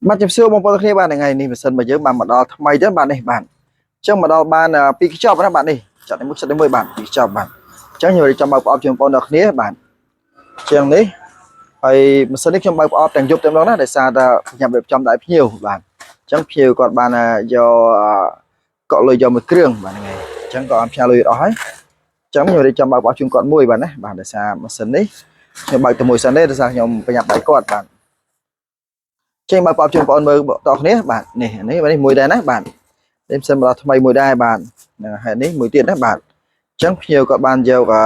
បាទជំរាបសួរបងប្អូនគ្នាបាទថ្ងៃនេះម៉ាស៊ីនរបស់យើងបានមកដល់ថ្មីទៀតបាទនេះបាទអញ្ចឹងមកដល់បានពីរកញ្ចប់ណាបាទនេះចាត់នេះមួយចាត់នេះមួយបាទពីរកញ្ចប់បាទអញ្ចឹងខ្ញុំរៀបចំបើកប្រអប់ជូនបងប្អូនដល់គ្នាបាទអញ្ចឹងនេះហើយម៉ាស៊ីននេះខ្ញុំបើកប្រអប់ទាំងយប់តែម្ដងណាដោយសារតែខ្ញុំរៀបចំដាក់ភ្ញៀវបាទអញ្ចឹងភ្ញៀវគាត់បានយកកក់លុយយកមួយគ្រឿងបាទហ្នឹងហើយអញ្ចឹងក៏អត់ផ្ញើលុយអស់ហើយអញ្ចឹងខ្ញុំរៀបចំបើកប្រអប់ជូនគាត់មួយបាទណាបាទដោយសារម៉ាស៊ីននេះខ្ញុំបើកតែមួយសិនទេដោយសារខ្ញុំប្រញាប់ដៃគាត់បាទ ចេញបើកប្រអប់ជូនបងប្អូនមើលតគ្នាបាទនេះនេះនេះមួយដែរណាបាទនេះផ្សិនមកដល់ថ្មីមួយដែរបាទហ្នឹងហើយនេះមួយទៀតណាបាទអញ្ចឹងភ្ញៀវក៏បានយកអឺ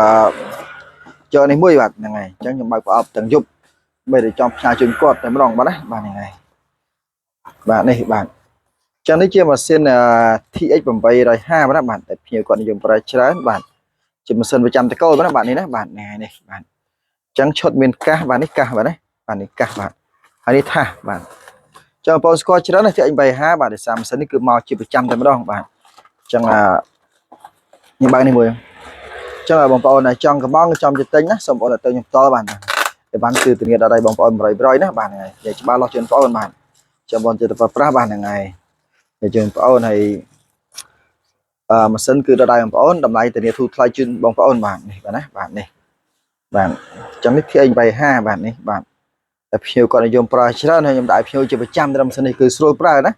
យកនេះមួយបាទហ្នឹងហើយអញ្ចឹងខ្ញុំបើកប្រអប់ទាំងយប់បីតែចំផ្ញើជូនគាត់តែម្ដងបាទណាបាទហ្នឹងហើយបាទនេះបាទអញ្ចឹងនេះជាម៉ាស៊ីន TX 850បាទណាបាទតែភ្ញៀវគាត់និយមប្រើច្រើនបាទជាម៉ាស៊ីនប្រចាំតកូលបាទណាបាទនេះណាបាទនេះហើយនេះបាទអញ្ចឹងឈុតមានកាសបាទនេះកាសបាទណាបាទនេះកាសបាទហើយនេះថាសបាទ ចឹងបងប្អូនស្គាល់ច្រើនណាស់ TX 850បាទដោយសារម៉ាស៊ីននេះគឺមកជាប្រចាំតែម្ដងបាទអញ្ចឹងអាខ្ញុំបើកនេះមួយអញ្ចឹងបងប្អូនដែលចង់កំងចំទៅទិញណាសូមបងប្អូនទៅខ្ញុំផ្ទាល់បាទតែបានគឺធានាដល់ដៃបងប្អូន100 100ណាបាទហ្នឹងហើយនិយាយច្បាស់លាស់ជូនបងប្អូនបាទចាំបងទៅប្រើប្រាស់បាទហ្នឹងហើយនិយាយជូនបងប្អូនហើយអឺម៉ាស៊ីនគឺដល់ដៃបងប្អូនតម្លៃធានាធូរថ្លៃជូនបងប្អូនបាទនេះបាទណាបាទនេះបាទអញ្ចឹងនេះ TX 850បាទនេះបាទ តែភ្ញៀវគាត់និយមប្រើច្រើនហើយខ្ញុំដាក់ឲ្យភ្ញៀវជាប្រចាំត្រឹមម៉ាស៊ីននេះគឺស្រួលប្រើណា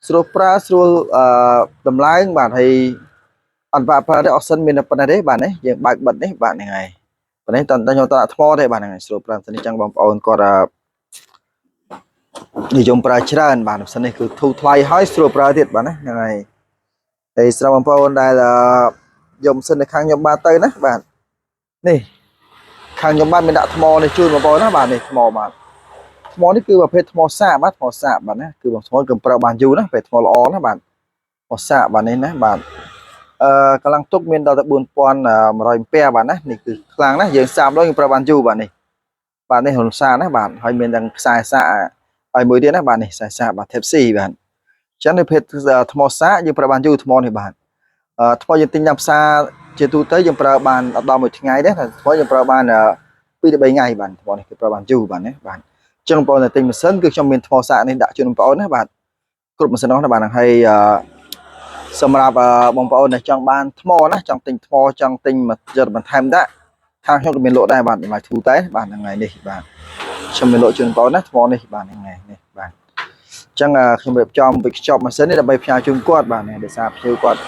ស្រួលប្រើស្រួលអឺតម្លើងបាទហើយអត់បាក់ប្រើទេអស់សិនមានតែប៉ុណ្ណេះទេបាទនេះយើងបើកបិទនេះបាទហ្នឹងហើយប៉ុណ្ណេះតើខ្ញុំតដាក់ថ្មទេបាទហ្នឹងហើយស្រួលប្រើម៉ាស៊ីននេះចឹងបងប្អូនគាត់អឺនិយមប្រើច្រើនបាទម៉ាស៊ីននេះគឺធូរថ្លៃហើយស្រួលប្រើទៀតបាទណាហ្នឹងហើយហើយស្រាប់បងប្អូនដែលអឺយកម៉ាស៊ីននៅខាងខ្ញុំបាទទៅណាបាទនេះខាងខ្ញុំបាទមានដាក់ថ្មនេះជូនបងប្អូនណាបាទនេះថ្មបាទ ថ្មនេះគឺប្រភេទថ្មសាកបាទថ្មសាកបាទណាគឺបងថ្មគឺប្រើបានយូរណាពេលថ្មល្អណាបាទថ្មសាកបាទនេះណាបាទអឺកម្លាំងទុកមានដល់ទៅ4100អាំពែបាទណានេះគឺខ្លាំងណាស់យើងសាកម្ដងយើងប្រើបានយូរបាទនេះបាទនេះរំសាកណាបាទហើយមានទាំងខ្សែសាកហើយមួយទៀតណាបាទនេះខ្សែសាកបាទ Type C បាទអញ្ចឹងនេះប្រភេទថ្មសាកយើងប្រើបានយូរថ្មនេះបាទអឺថ្មយើងទិញតាមផ្សារជាទូទៅយើងប្រើបានអត់ដល់មួយថ្ងៃទេតែថ្មយើងប្រើបាន2ទៅ3ថ្ងៃបាទថ្មនេះគឺប្រើបានយូរបាទណាបាទ ចឹងបងប្អូនដែលទិញម៉ាស៊ីនគឺខ្ញុំមានថ្មសាកនេះដាក់ជូនបងប្អូនណាបាទគ្រប់ម៉ាស៊ីននោះណាបាទហ្នឹងហើយអឺសម្រាប់បងប្អូនដែលចង់បានថ្មណាចង់ទិញថ្មចង់ទិញមកយកបន្ថែមដាក់ខាងខ្ញុំក៏មានលក់ដែរបាទតម្លៃធូរតែបាទហ្នឹងហើយនេះបាទខ្ញុំមានលក់ជូនបងប្អូនណាថ្មនេះបាទហ្នឹងហើយនេះបាទអញ្ចឹងខ្ញុំរៀបចំវិខ្ចប់ម៉ាស៊ីននេះដើម្បីផ្ញើជូនគាត់បាទនេះដោយសារភ្ញៀវគាត់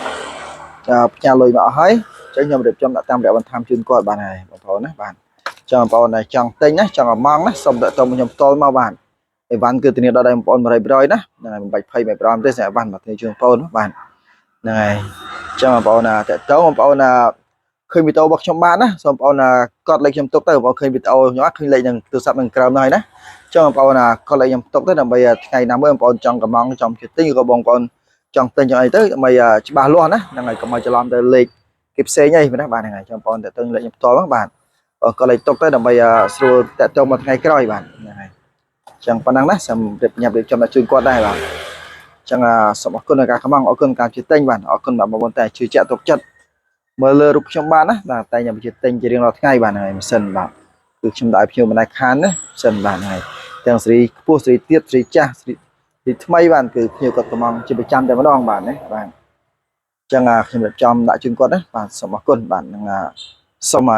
ផ្ញើលុយមកអស់ហើយអញ្ចឹងខ្ញុំរៀបចំដាក់តាមរយៈបន្ថែមជូនគាត់បាទហើយបងប្អូនណាបាទ ចង់បងប្អូនដែលចង់ទិញណាចង់អាម៉ង់ណាសូមតាក់ទងមកខ្ញុំផ្ទាល់មកបាទអីវ៉ាន់គឺធានាដល់ដៃបងប្អូន100%ណាហ្នឹងហើយមិនបាច់ភ័យមិនប្រាំទេសម្រាប់អីវ៉ាន់មកធានាជូនបងប្អូនបាទហ្នឹងហើយចង់បងប្អូនណាតាក់ទងបងប្អូនណាឃើញវីដេអូរបស់ខ្ញុំបានណាសូមបងប្អូនណាកត់លេខខ្ញុំទុកទៅបងប្អូនឃើញវីដេអូខ្ញុំឃើញលេខនឹងទូរស័ព្ទនឹងក្រោមនោះហើយណាចង់បងប្អូនណាកត់លេខខ្ញុំទុកទៅដើម្បីថ្ងៃណាមួយបងប្អូនចង់កំងចង់ជិះទិញឬក៏បងប្អូនចង់ទិញចង់អីទៅដើម្បីច្បាស់លាស់ណាហ្នឹងហើយកុំឲ្យច្រឡំទៅលេខគេផ្សេងអីណាបាទហ្នឹងហើយចង់បងប្អូនតាក់ទងលេខខ្ញុំផ្ទាល់មកបាទ ក៏លេខទុកទៅដើម្បីស្រួលតាក់ទងមកថ្ងៃក្រោយបាទហ្នឹងហើយអញ្ចឹងប៉ុណ្ណឹងណាសូមរៀបញ៉ាំរៀបចំដាក់ជូនគាត់ដែរបាទអញ្ចឹងសូមអរគុណដល់ការខំអរគុណការជួយទិញបាទអរគុណបាទបងប្អូនតែជឿជាក់ទុកចិត្តមើលលើរូបខ្ញុំបាទណាបាទតែខ្ញុំជាទិញជារៀងរាល់ថ្ងៃបាទហ្នឹងហើយម៉ាស៊ីនបាទគឺខ្ញុំដាក់ឲ្យភ្ញៀវមិនដែលខានណាម៉ាស៊ីនបាទហ្នឹងហើយទាំងសេរីខ្ពស់សេរីទៀតសេរីចាស់សេរីសេរីថ្មីបាទគឺភ្ញៀវគាត់កំងជាប្រចាំតែម្ដងបាទណាបាទអញ្ចឹងខ្ញុំរៀបចំដាក់ជូនគាត់ណាបាទសូមអរគុណបាទនឹងសូម